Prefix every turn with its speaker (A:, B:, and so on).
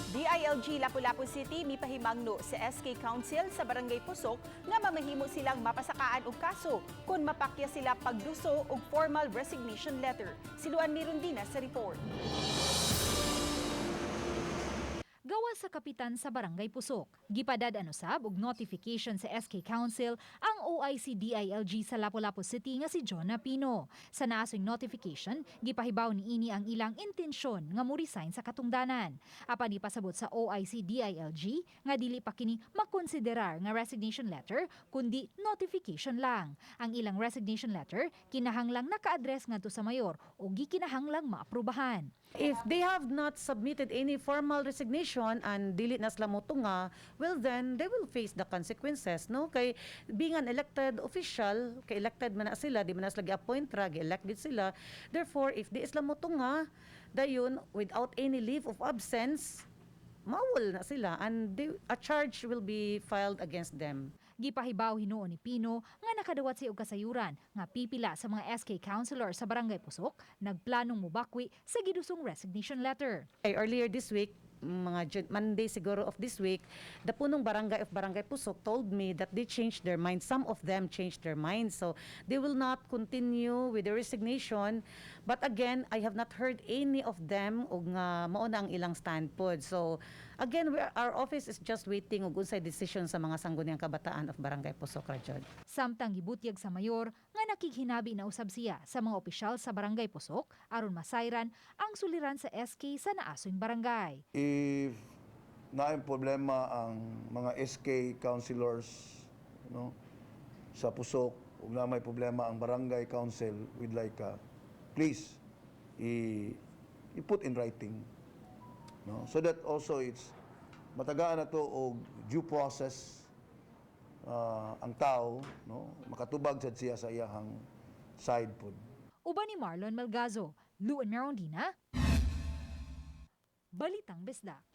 A: DILG Lapu-Lapu City mipahimangno sa SK Council sa Barangay Pusok nga mamahimo silang mapasakaan og kaso kung mapakya sila pagduso og formal resignation letter. Si Luan Mirundina sa report.
B: Gawa sa kapitan sa Barangay Pusok. Gipadad-an usab og notification sa SK Council ang OIC DILG sa Lapu-Lapu City nga si John Pino. Sa naasoy notification, gipahibaw niini ang ilang intensyon nga mo-resign sa katungdanan. Apan ipasabot sa OIC DILG nga dili pa kini makonsiderar nga resignation letter kundi notification lang. Ang ilang resignation letter kinahanglang naka-address ngadto sa mayor o gikinahanglang maaprubahan.
C: If they have not submitted any formal resignation and dili na sila motunga, well, then they will face the consequences, no? Kay being an elected official, kay elected man na sila, di man na sila gi-appoint ra, gi-elect gid sila. Therefore, if di sila motunga, dayon without any leave of absence, mawol na sila and a charge will be filed against them.
B: Gipahibaw hinuon ni Pino nga nakadawat siya og kasayuran nga pipila sa mga SK councilor sa Barangay Pusok nagplanong mubakwi sa gidusong resignation letter.
C: Ay, earlier this week, mga Monday siguro of this week, the punong barangay of Barangay Pusok told me that they changed their mind. Some of them changed their mind. So they will not continue with the resignation. But again, I have not heard any of them og nga mao na ang ilang stand pod. So again, our office is just waiting og unsay decision sa mga Sangguniang Kabataan of Barangay Pusok ra jud.
B: Samtang gibutyag sa mayor nga nakighinabi na usab siya sa mga opisyal sa Barangay Pusok aron masayran ang suliran sa SK sa naasoy barangay.
D: If naay problema ang mga SK councilors, no, sa Pusok ug na may problema ang barangay council with like please i put in writing, no, so that also it's matagaan na to og due process ang tao, no, makatubag sad siya sa iyahang side pod.
B: Uban ni Marlon Melgazo, Luan Merondina, Balitang Bisdak.